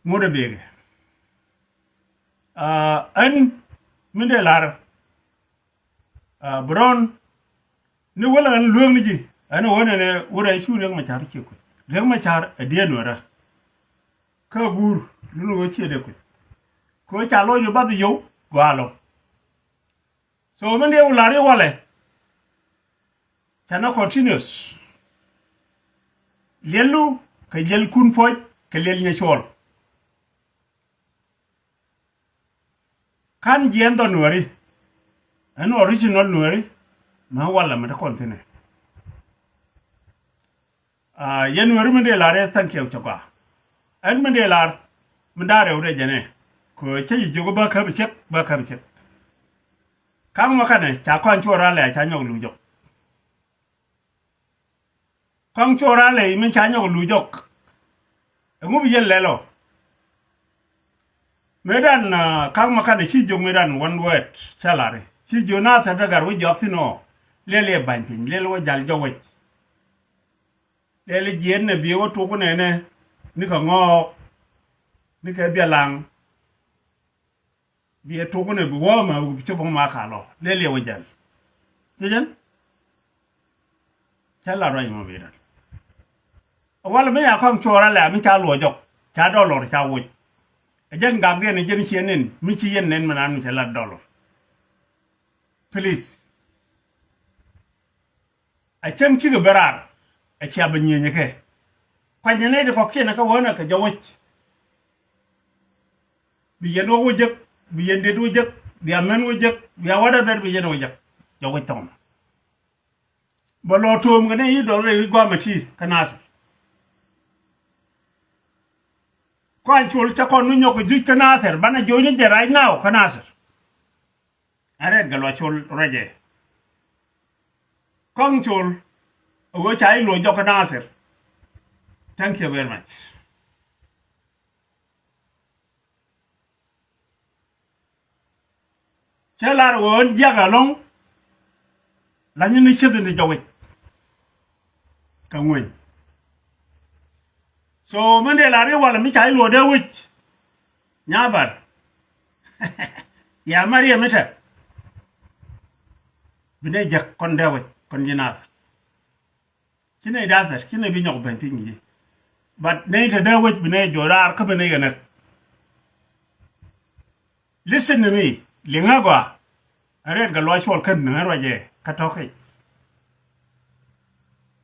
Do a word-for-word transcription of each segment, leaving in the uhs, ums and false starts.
Ŋot ɛ bekɛ. Aa, ɛn mi dee lar, aa, bi rɔn ni wälɛ ɣän lueŋni ji̱, ɛn ɣöö nɛnɛ wurɛ cu Riek Machar ciɛ kuec. Riek Machar ɛ diee Nuɛrä. Kä guur lun ɣöö ciɛ dee kuec. Kɛ ɣöö ca lɔc ɣöö bath yio̱w gɔaa lɔ. So min dee wä lar i̱ walɛ, canɛ continuous. Liɛlu kɛ liɛl kun puɔ̱c kɛ liɛl nyɛ cuɔl. Ka̱n jiɛn dhɔ Nuɛri, ɛn original Nuɛri, mɛ walɛ mɛ te kɔn thi̱nɛ. Aa, yɛn Nuɛri min dee lar ɛ thank you cɛ gɔaa. Ɛn min dee lar, min da̱a̱ rɛw dee jɛnɛ. Kɛ cä ji̱ jiök bä käp cek, bä käp cek. Ka̱ŋ mɔ kanɛ, ca kɔn cuɔ ralɛ, ca nyɔk lu jɔk. Kɔn cuɔ ralɛ, min ca nyɔk lu jɔk. Ɛŋu bi yɛn lɛl ɔ? Mëëdan, aa, ka̱ŋ mɔ kanɛ ci jiök mëëdan one word, ca lar i̱. Ci jiök na thɛr dee gar wä jɔak thi̱n ɔ. Lɛl yɛ ba̱ny piny, lɛl wä jal jɔk wec. Lɛl jiɛn nɛ biɛ wä tuk nɛnɛ, ni kɛ ŋɔɔk, ni kɛ biɛ laŋ. Biɛ tuk nɛ bi wä mɛ bi cop ŋɔɔk a ka lɔ. Lɛl yɛ wä jal. Cɛ jɛn? Cɛ la ruac mɔ bi ran. Walɛ mi ya kɔŋ cuɔr alɛ mi ca luɔ jɔk. Ca dɔlɔr ca woc. Ɛ jɛn gak diɛn ɛ jɛn ciɛ nin. Mi ci yɛn nin mi nan mi cɛ la dɔlɔr. Please. A cäŋ cikɛ ben raar, a cia ben nyieenyɛ kɛ. Kuanyɛ nɛy ti kɔ̱kiɛn kä wänä kɛ jɔwäc. Bi yɛn wä wä jek, bi yɛn det wä jek, bi amän wä jek, bi a wä dee bɛr bi yɛn wä jek. Jɔwäc thɔŋ. Bɛ lɔ to̱o̱m kɛ nɛy i̱ dɔl rɛy wi̱c guamɛ ti kä Nathir. Kuany Col cɛ kɔn ni nyɔk kɛ juc kä Nathir, banɛ jo̱o̱cni jɛ right now kä Nathir. Ɛ rɛt gɛ luac Col ruacɛ. Kɔŋ Col, ɛ ɣöö ca i̱ luɔc jɔk kä Nathir. Thank you very much. Cä lar ɣöö ɛn jiak ɛlɔ̱ŋ. La nyin ni cieth in ti jɔwic. Kɛ ŋueny. So min dee lar i̱ walɛ mi ca i̱ luɔt dee wi̱c. Nyabar. Ya Mariam itɛ. Bi nɛ jek kɔn dee wi̱c kɔn ji̱ Nathir. Ci nɛ dathɛr ci nɛ bi nyɔk ben piny ji̱. But nɛ itɛ dee wi̱c bi nɛ jɔɔr raar kä bi nɛ kɛ näk. Listen to me. Liŋä gɔaa. Ɛ rɛt kɛ luac cuɔl kän ni ɣän ruacɛ kä tɔ̱kic.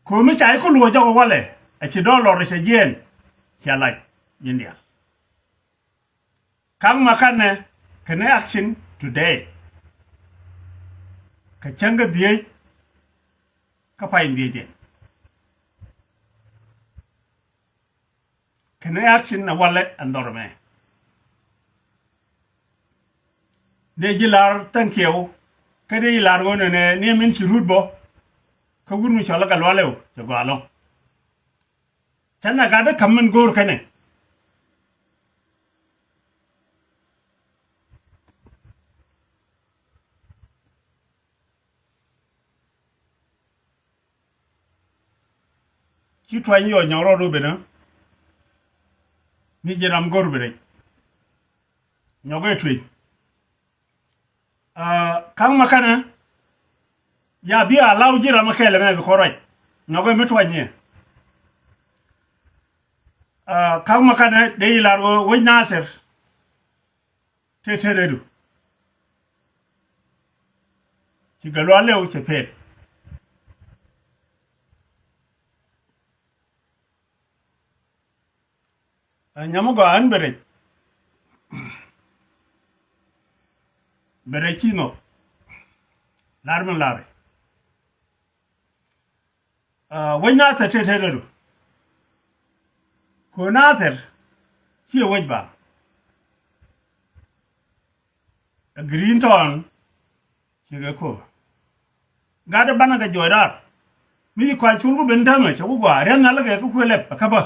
Ko̱mi ca i̱ ku luɔc jɔk walɛ ɛ ci dɔɔr lɔr cɛ jiɛɛn. Cia lac ji̱n diaal. Ka̱ŋ ma kanɛ kɛnɛ action today. Kɛ cäŋ kä dhieec kä pay dhieec in. Kɛnɛ action ɛ walɛ ɛn dhɔr ɛmɛ. Dee ji̱ lar thank you. Kä dee ji̱ lar ɣöö nɛnɛ ni min ci rut bɔ. Kä wut mi cɔl ɛ Gatluak Lew cɛ gɔaa ɛlɔ̱ŋ. Canɛ gat dee ka̱m min go̱o̱r kɛnɛ. Ci tuany yɔ nyɔk rɔɔd wä benä. Mi ji̱ ram go̱r benä. Nyɔk ɛ tueny. Aa, ka̱ŋ ma kanɛ. Ya bi a law ji̱ ram ɛ kɛɛl ɛmɛ bi kɔn ruac. Nyɔk ɛ mi tuany yɛ. Aa, ka̱ŋ ma kanɛ dee i̱ lar wec Nathir. Tëë tëë rɛdu. Ci Gatluak Lew cɛ pet. Ɛ nyam mi gɔaa ɣän bɛ rɛc. Bɛ rɛc ci nhɔk. Lar mi lar. Aa, wec Nathir tëë tëë rɛdu. Kɛ ɣöö Nathir ciɛ wec ba. Ɛ Green Town ciɛ kɛ ko̱o̱p. Gat ɛ banɛ kɛ juɔc raar. Mi ci Kuany Col ku ben täämɛ cɛ ku gɔaa ria̱th nhial kɛ kä kuël lɛp ɛ kä bä.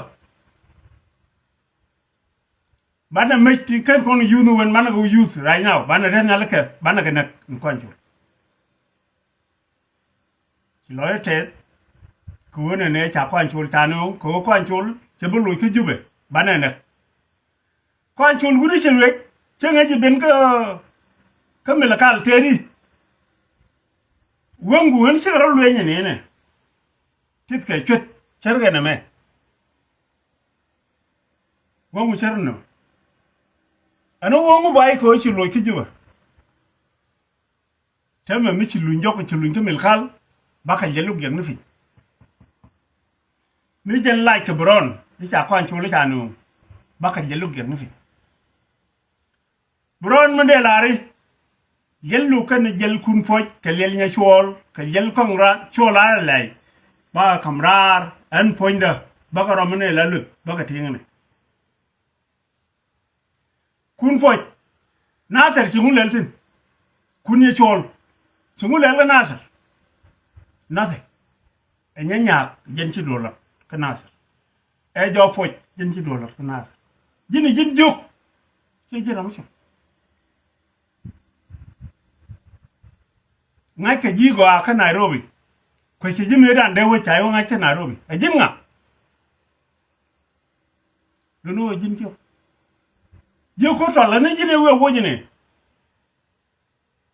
Banɛ mec ti kɛn kɔn youth ni wen banɛ kɛ youth right now banɛ ria̱th nhial kɛ banɛ kɛ näk in Kuany Col. Ci lɔcdä tɛth kɛ ɣöö nɛnɛ ca Kuany Col ca ni ɣöö kɛ ɣöö Kuany Col cɛ bi loc kä Jubɛ banɛ näk. Kuan col wut i̱ cɛ ruec cä ŋäc i̱ ben kä kä Malakal tëëri. Wäŋ gu ɣän cikɛ rɔ lueeny ɛ nɛnɛ. Tith kɛ cuet cär kɛ nɛmɛ. Wäŋ gu cär nɛmɛ. Ɛn ɣöö wäŋ gu ba i̱ kɛ ɣöö ci loc kä Jubɛ. Täämɛ mi ci luny jɔk ci luny kä Malakal. Bakɛ jɛ luk jɛk ni piny. Mi jɛn lac kɛ Brown mi ca kɔn col i̱ ca nööŋ. Bakɛ jɛ luk jɛk ni piny. Brown mi dee la̱r i̱ jäl luk kɛn jäl Kun Puɔc kɛ liɛl Nyacuɔl kɛ jäl kɔŋ raar cuɔl raar lɛy. Bakɛ ka̱m raar ɛn puɔ̱nydä bakɛ rɔm mi nɛy la luth bakɛ ti̱i̱ŋnɛ. Kun Puɔc, Nathɛr ci ŋu lɛl thi̱n? Kun Nyacuɔl ci ŋu lɛl kä Nathɛr? Nathɛr. Ɛ nyɛ nyaak jɛn ci duɔl lat kä Nathɛr. Ɛ jɔw Puɔc jɛn ci duɔl lat kä Nathɛr. Ji̱n i̱ ji̱n jiök. Ci ji̱n ram cieŋ. Ŋa̱ckɛ ji̱ gɔaa kä Nairobi. Kuecɛ ji̱ mëëdan dee wec ca i̱ wä ŋa̱c kä Nairobi. Ɛ ji̱n ŋa? Luni wä ji̱n jiök. Jiök ko̱ tɔl ani ji̱n ɛ wee woc ni.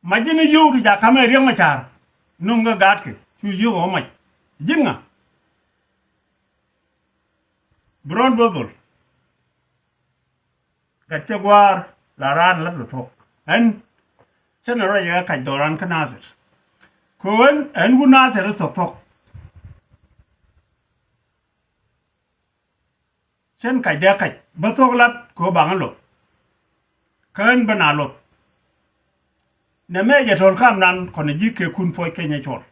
Ma ji̱n i̱ yio̱w ti ca ka̱m ɛ Riɛk Macar. Nuŋ kä gaatkɛ cu yio̱w ɛ wä mac. Ji̱n ŋa? Brown Böböl. Gat cɛ gua̱a̱r la raan lat bi thuɔ̱k. Ɛn cä nɛ ruac ɛ kac dhɔran kä Nathir. Kɛ ɣän ɛn wut Nathir i̱ thuɔ̱k thuɔ̱k. Cɛn kac dee kac bä thuɔ̱k lat kɛ ɣöö baŋä loth. Kä ɣän bä na loth. Nɛ mɛ jɛ to̱l kamdan kɔnɛ ji̱ kɛ Kun Puɔc kɛ Nyacuɔl.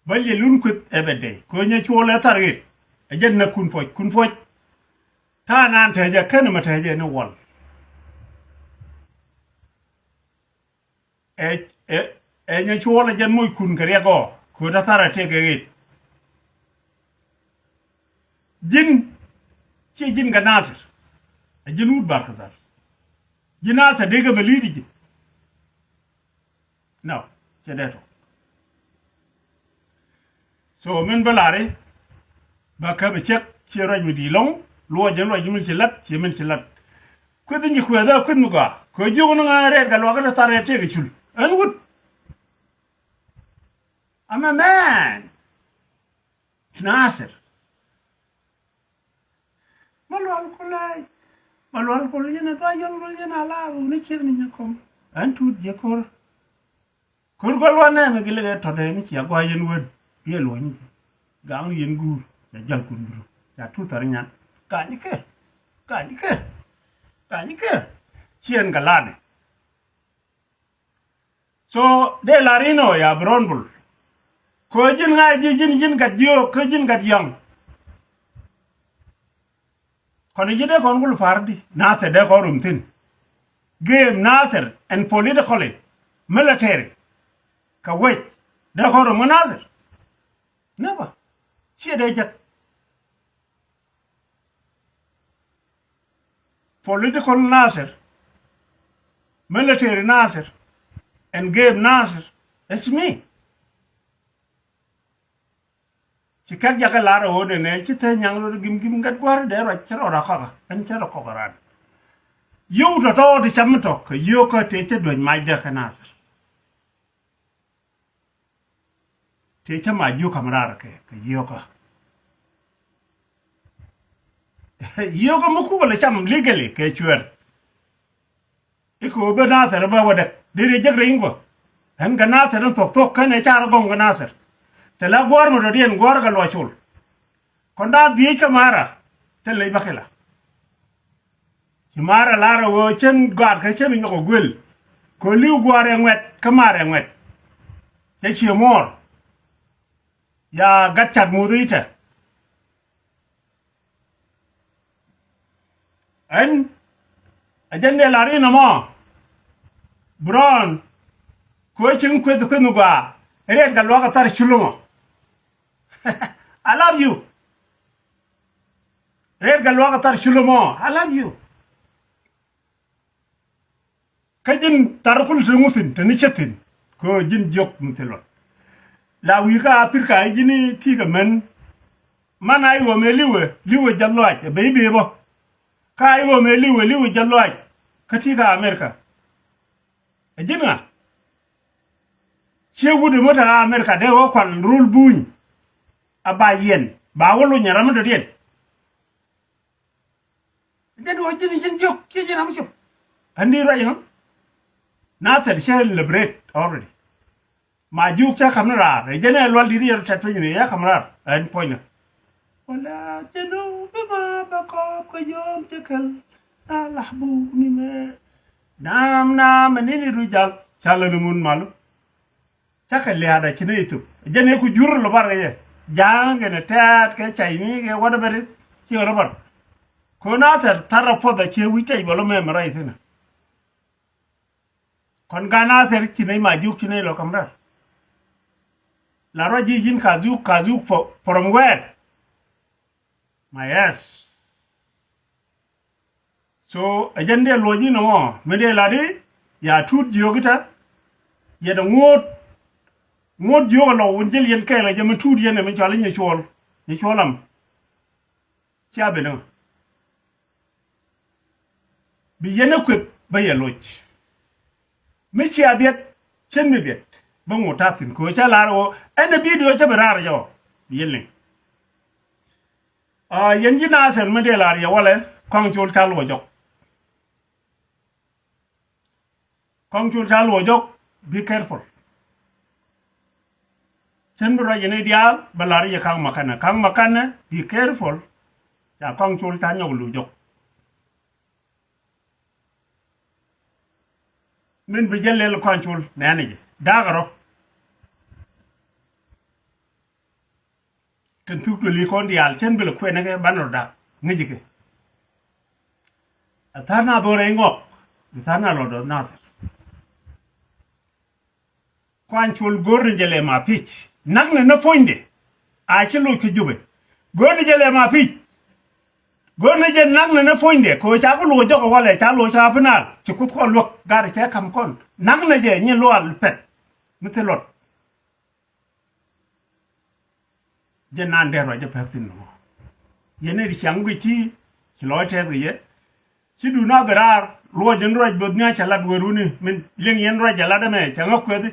Bä liɛl wun kueth ɛ bɛ dee kɛ ɣöö Nyacuɔl ɛ thar ɣet. Ɛ jɛn nä Kun Puɔc, Kun Puɔc. Ta̱a̱ naan tɛcɛ kɛn mɛ tɛcɛ ni wal. Ɛ, ɛ, ɛ Nyacuɔl ɛ jɛn moc Kun kɛ riɛk ɔ kɛ ɣöö te thar ɛ tëëkɛ ɣet. Ji̱n ciɛ ji̱n kɛ Nathir. Ɛ ji̱n wut Bar Kathar. Ji̱ Nathir dee kɛ bɛ li̱i̱t ji̱. Nɔ, cɛ dee tɔ. So min bä lari bä käp ɛ cɛk ciɛ ruac mi di̱i̱t lɔ̱ŋ. Luɔc jɛ luɔc mi ci lat ciɛ min ci lat. Kueth in ci kueth ɛ kueth mi gɔaa kɛ jiök ni ŋa̱ rɛɛt kɛ luakä ti thar rɛɛt tëëkɛ cul ɛn wut. I'm a man. Nathir. Malual Kul ɛ, Malual Kul yɛn a dua yɔl Kul yɛn a la wuni cier ni nyɛ kɔm. Ɛn tut jɛ kor. Kor gɔl wa nɛ mi gilɛ tɔt ɛ mi cia gua yɛn wen. Biɛ luɔny. Gaŋ yɛn guur. Ya jal kun duru. Ya tu thar nyan. Kany kɛ. Kany kɛ. Kany kɛ. Ciɛn galanɛ. So dee lar inɔ ya Brown Böböl. Kɛ ji̱n ŋa̱c ji̱ ji̱n ji̱n gat jiök kä ji̱n gat yɔ̱ŋ. Kɔn ji̱ dee kɔn kul pa̱r di Nathir dee kɔn rum thi̱n. Game Nathir and politically, military kɛ wec dee kɔn rum kä Nathir. Never. Ciɛ dee jek. Political Nathir, military Nathir, and game Nathir, it's me. Ci kɛk jakä lar ɛ ɣöö nɛnɛ ci thee nyaŋ rot gim gim gat gua̱r dee ruac cä rɔɔd a kɔkä ɛn cä rɔ kɔkä ran. Yio̱w tɔ̱tɔ̱ ti cam mi tɔ̱k kɛ yio̱w kä tëë cä duäc macdä kä Nathir. Tëë cä ma jiök ka̱m raar kɛ kɛ yio̱kä. Yio̱kä mi kukɛ lɛ cam legally kɛ cuɛɛr. I̱ kɛ ɣöö ben Nathir bä wä däk dee riɛ jek rɛy in guɔ. Ɛn kɛ Nathir in thuɔ̱k thuɔ̱k kɛn ɛ car gɔm kɛ Nathir. Thilɛ gua̱a̱r mi dɔ̱diɛn gua̱a̱r kɛ luɔc col. Kɔn da̱a̱ dhieec kä Mara thil lec bä kila. Ci Mara lar ɛ ɣöö cän gɔaat kä cän nyɔk ɛ guël. Kɛ li̱w gua̱a̱r ɛ ŋuɛt kä Mara ɛ ŋuɛt. Cɛ cië muɔɔr. Ya gat cat muth i̱ tɛ. Ɛn ɛ jɛn dee lar inɔ mɔ. Brown. Kɛ ɣöö cieŋ kueth kueth mi gɔaa. Riɛt kɛ luakä thar culumɔ. I love you. Rɛɛt kɛ luakä thar culɛ mɔ, I love you. Kä ji̱n thar kul te ŋu thi̱n te ni cä thi̱n. Kɛ ji̱n jiök mi thil luɔt. La wi̱i̱ kä Aprika i̱ ji̱n i̱ ti̱i̱ kɛ män. Man a i̱ wä mëë li̱wɛ li̱wɛ jɛ lɔac ɛ ben i̱ bee bä. Ka i̱ ɣöö mëë li̱w ɛ li̱w ɛ jɛ lɔaac kä ti̱i̱ kä America. Ɛ ji̱n ŋa? Ciek wut ɛmɔ te America dee wä kual rol buny. A ba yɛn ba wä lony ɛ ram mi dɔ̱diɛn. Jɛn wä ji̱n ji̱n jiök ciɛ ji̱n ram mi cop. Ɣän di ruac ɛnɔ. Nathɛr cɛ liberate already. Ma juk cä ka̱m ni raar ɛ jɛn ɛ lual di̱t yɛn tɛt piny ni ya ka̱m raar ɛn puɔ̱nynä. Wala cɛ nu bi ma bɛ kɔɔp kɛ yom cɛ kɛl. Na lah bu ni mɛ. Nam nam ni ni du jal ca lɛ ni mun malu. Cä kɛ liaada ci ni ithop jɛn ɛ ku jur lɔ bar kɛ yɛ. Ja̱a̱ŋ kɛ ni tɛɛt kɛ cay ni kɛ whatever it ci kɛ lɔ bar. Ko na thɛr thar rɔ puɔth a ciɛ wi̱c tɛc bɛ lɔ mɛ mɛ rɔy thinɛ. Kɔn gan a thɛr ci nɛy ma juk ci nɛy lɔ ka̱m rɛl. La ruac ji̱ ji̱n ka dhuk ka dhuk fo- from where? My ass. So ɛ jɛn dee luɔc ji̱n ɛmɔ mi dee lat i̱ ya tuut jiök i̱ tɛ. Yɛn ɛ ŋuɔ̱t ŋuɔ̱t jiök ɛ lɔ wun jil yɛn kɛɛl ɛ jɛ mi tuut yɛn ɛ mi cɔal i̱ nyɛ cuɔl nyɛ cuɔl am. Cia ben ɛ ŋa? Bi yɛn ɛ kueth bä yɛ loc. Mi cia biɛt cien mi biɛt bä ŋot ta̱thi̱n kɛ ɣöö ca la̱r ɣöö ɛn ɛ bidio cä bi raar jɛ ɔ. Bi yɛn liŋ. Aa, yɛn ji̱ Nathɛr mi dee la̱r yɛ walɛ kɔaŋ col ca luɔ jɔk. Kɔaŋ col ca luɔ jɔk, be careful. Cien bi ruac yɛn i̱ diaal bɛ la̱r yɛ ka̱ŋ makanɛ ka̱ŋ makanɛ, be careful. Ca kɔaŋ col ca nyɔk luɔ jɔk. Min bi jɛ lɛl kɔaŋ col nɛɛni jɛ da̱a̱k rɔ. Kɛn thuk duëli kɔn diaal cien bi lɛ kuɛnɛ kɛ banɛ rɔ da̱a̱k ŋäci kɛ. A tha̱a̱r na dhorɛ iŋɔk bi tha̱a̱r na lɔ dɔth Nathɛr. Kuany col go̱r ni jɛ lɛ ma pi̱c. Nak ni ni puɔ̱nydɛ. A ci loc kä Jubɛ. Go̱r ni jɛ lɛ ma pi̱c. Go̱r ni jɛ nak ni ni puɔ̱nydɛ kɛ ɣöö ca ku loc jɔk ɛ walɛ ca loc ca pi naal ci kuth kɔn luäk. Gat cɛ ka̱m kɔn nak ni jɛ nyi lual pɛt. Mi thi luɔt. Jɛ naan dee ruac jɛ pɛr thi̱n nɔmɔ. Yɛn ɛ ri ciaŋ guic ti ci lɔc tɛth kɛ yɛ. Ci dun a bi raar luɔc in ruac both nia cɛ lat wäruni min liŋ yɛn ruac jɛ lat ɛmɛ cɛ ŋä kuɛth.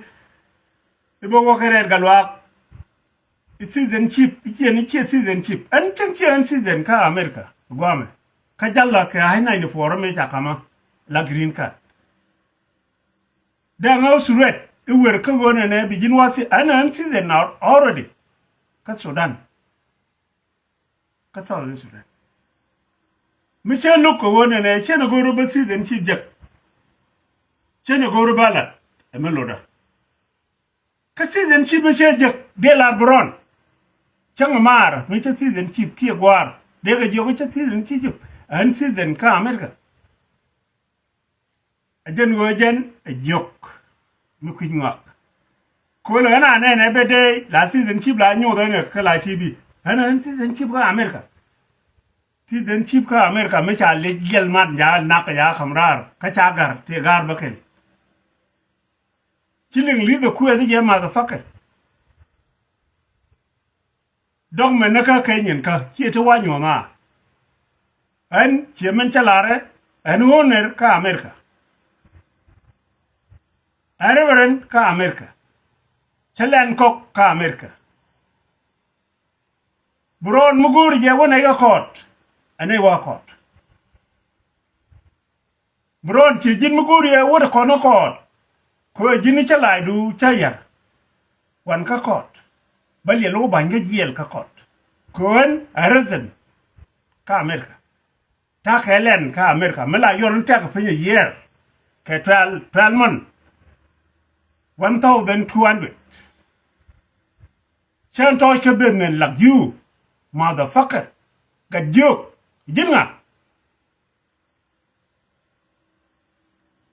I̱ bä wä kɛ rɛɛt Gatluak. I̱ citizenship i̱ ciɛ ni ciɛ citizenship ɛn cäŋ ciɛ ɛn citizen kä America guamɛ. Kä jal la kɛ ha̱c ninety four ɛmɛ ca kamä la green card. Dee ŋäw suruet i̱ wer kä ɣöö nɛnɛ bi ji̱n wa̱th ɛn ɛn citizen already. Kä Sudan. Kä Southern Sudan. Mi cä lo̱k kɛ ɣöö nɛnɛ cä ni go̱o̱r bä citizenship jek. Cä ni go̱o̱r bä lat ɛmɛ lotdä. Kä citizenship mi cä jek dee lar bi rɔn. Cäŋ maar mi cä citizenship kiɛ gua̱a̱r dee kɛ jiɔk cä citizenship ɛn citizen kä America. A jɛn ɣöö jɛn ɛ jiök mi kui̱c ŋɔak. Köölɛ ɣän a nɛnɛ bɛ dee la citizenship la nyoth ɣän ɛ kä la T V. Ɣän ɣän citizenship kä America. Citizenship kä America mi ca liec jiɛl mat jaal nak ya ka̱m raar kä ca ga̱r tëë ga̱r bä kɛl. Ci liŋ li̱th ɛ kuɛth jɛ motherfucker. Dɔ̱k mɛn ni kä kɛ nyin kä ciɛ ti wa nyuɔ̱n a. Ɛn ciɛ mɛn cä larɛ ɛn ɣöö nɛr kä America. Ɛn reverend kä America. Cä lɛn kɔk kä America. Bi rɔɔd mi go̱o̱ri jɛ wä nɛy kä kɔɔt. Ɛn nɛy wä kɔɔt. Bi rɔɔd ciɛ ji̱n mi go̱o̱ri jɛ wä ti kɔn kä kɔɔt. Kɛ ɣöö ji̱n cä la̱cdu cä yär. Wan kä kɔɔt bä liɛl wä ba̱ny kä jiɛl kä kɔɔt. Kɛ ɣöö ɛn a resident kä America. Ta̱a̱ kɛ lɛn kä America mi la yɔr ni tɛk piny a year kɛ twelve, twelve month. One thousand two hundred. Cä tɔɔc kä business lak ji̱. Motherfucker. Gat jiök. Ji̱n ŋa?